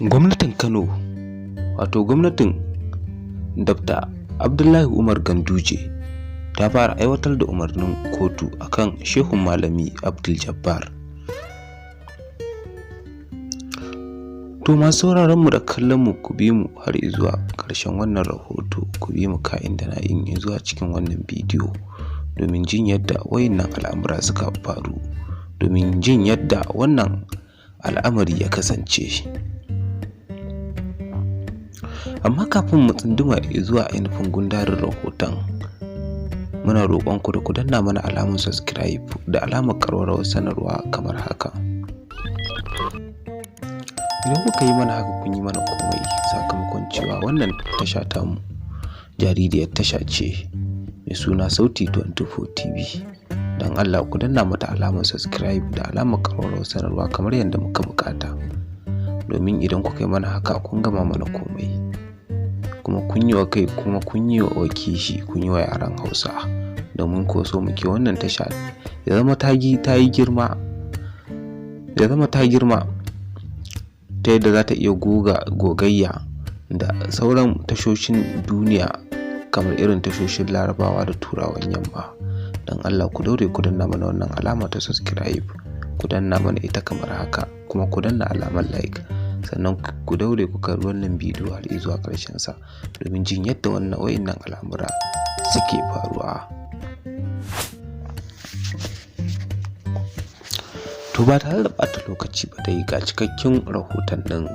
Gwamnatin Kano, wato gwamnatin Dr. Abdullahi Umar Ganduje, ta fara aiwatar da umarnin kotu akan Shehun Malami Abdul Jabbar. To masu sauraron mu da kallon mu, ku bi mu har zuwa ƙarshen wannan rahoto, ku bi mu ka'in da na'in zuwa cikin wannan bidiyo domin jin yadda wayannan al'amura suka faru, domin jin yadda wannan al'amari ya kasance. Amma kafin mu tsunduma zuwa ainihin gundarin rahoton, muna roƙon ku da ku danna mana alamar subscribe da alamar ƙararrawar sanarwa kamar haka. Idan kuka yi mana haka, kun yi mana komai, sakamakon cewa wannan tasha tamu jaririyar tasha ce mai suna Sauti 24 TV. Don Allah ku danna mata alamar subscribe da alamar ƙararrawar sanarwa kamar yadda muka buƙata. Domin idan kuka yi mana haka, kun gama mana komai. Kuma kun yi wa kai, kuma kun yi wa kishi, kun yi wa yaran Hausa. Domin ko so muke wannan tasha ya zama ta yi girma, ya zama ta girma ta yadda za ta iya gogayya da sauran tashoshin duniya kamar irin tashoshin Larabawa da Turawan Yamma. Don Allah ku daure ku danna mana wannan alama ta subscribe, ku danna mana ita kamar haka, kuma ku danna alamar like. Sannan ku daure ku kalli wannan bidiyo har zuwa ƙarshen sa domin jin yadda wannan wayannan al'amura suke faruwa. To ba tare da ɓata lokaci ba dai, ga cikakken rahoton ɗin.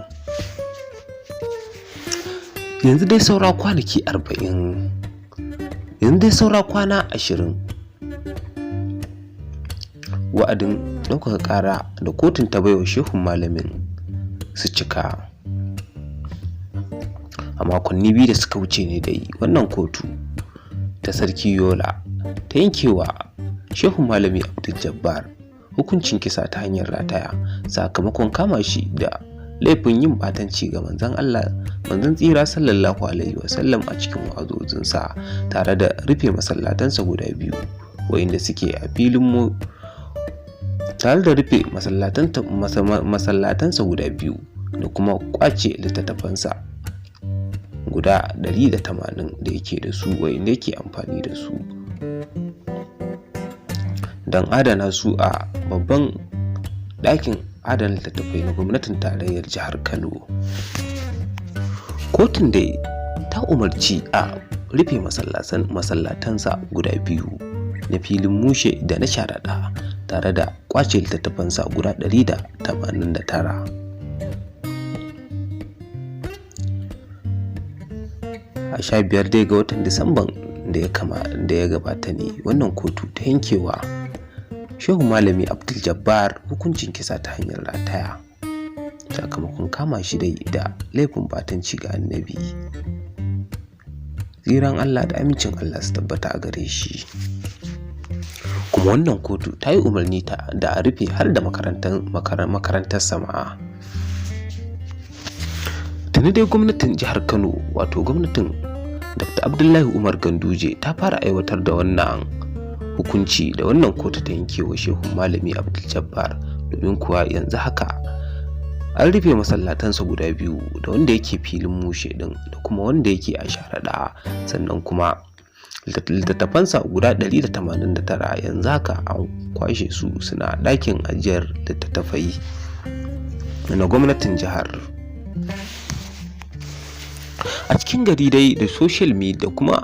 Yanzu dai saura kwanaki 40, yanzu dai saura kwana 20 wa'adin ɗaukaka ƙara da kotun ta baiwa shehun malamin su cika. A makonni 2 da suka wuce ne dai wannan kotu ta Sarki Yola ta yankewa shehun malami Abdul Jabbar hukuncin kisa ta hanyar rataya, sakamakon kama shi da laifin yin batanci ga manzon Allah, manzon tsira sallallahu alaihi wasallam, a cikin wa'azozinsa, tare da rufe masallatansa guda biyu wayanda suke a filin mu, tare da rufe masallatansa guda biyu da kuma kwace littattafansa guda 180 da yake da su, wayanda yake amfani da su, don adana su a babban ɗakin adana littattafai na gwamnatin tarayyar jihar Kano. Kotun dai ta umarci a rufe masallatansa guda biyu na filin Mushe da na Sharaɗa, tare da kwace littattafansa guda 189. A 15 dai ga watan Disamban da ya gabata ne wannan kotu ta yankewa Shehu Malami Abdul Jabbar hukuncin kisa ta hanyar rataya, sakamakon kama shi dai da laifin batanci ga annabi. Tsiran Allah da amincin Allah su tabbata a gare shi. Kuma wannan kotu ta yi umarni da a rufe har da makarantar sama. Tuni dai gwamnatin jihar Kano, wato gwamnatin Dr. Abdullahi Umar Ganduje, ta fara aiwatar da wannan hukunci da wannan kotu ta yanke wa Shehun Malami Abdul Jabbar, domin kuwa yanzu haka an rufe masallatansa guda biyu, da wanda yake filin Mushe din da kuma wanda yake a Sharaɗa. Sannan kuma littattafansa guda 189 yanzu haka an kwashe su, suna ɗakin ajiyar littattafai na gwamnatin jihar. A cikin gari dai da social media da kuma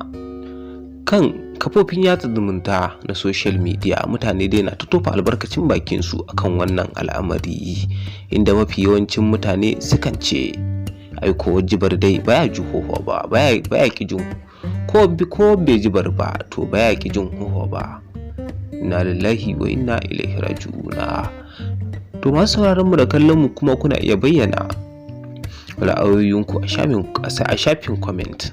kan kafofin yatsa zumunta na social media, mutane dai na ta tofa albarkacin bakin su akan wannan al'amari, inda mafi yawancin mutane sukan ce aiko jibar dai baya ji hoho ba, baya ki jin ko bai jibar ba, to baya ki jin hoho ba. Inna lillahi wa inna ilaihi raji'una. To masu sauraron mu da kallon mu, kuma kuna iya bayyana ra'ayoyinku a shafin comment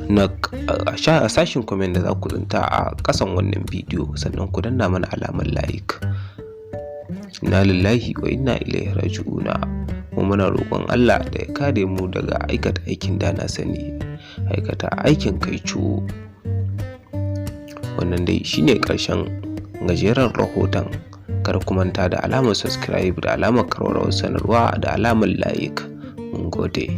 na a sashin comment da za ku tsinta a ƙasan wannan bidiyo, sannan ku danna mana alamar like. Inna lillahi wa inna ilaihi raji'una. Mu muna roƙon Allah da ya kare mu daga aikata aikin da na sani, aikata aikin kaico. Wannan dai shine ƙarshen gajeren rahoton. Kar ku manta da alamar subscribe da alamar ƙararrawar sanarwa da alamar like. Mun gode.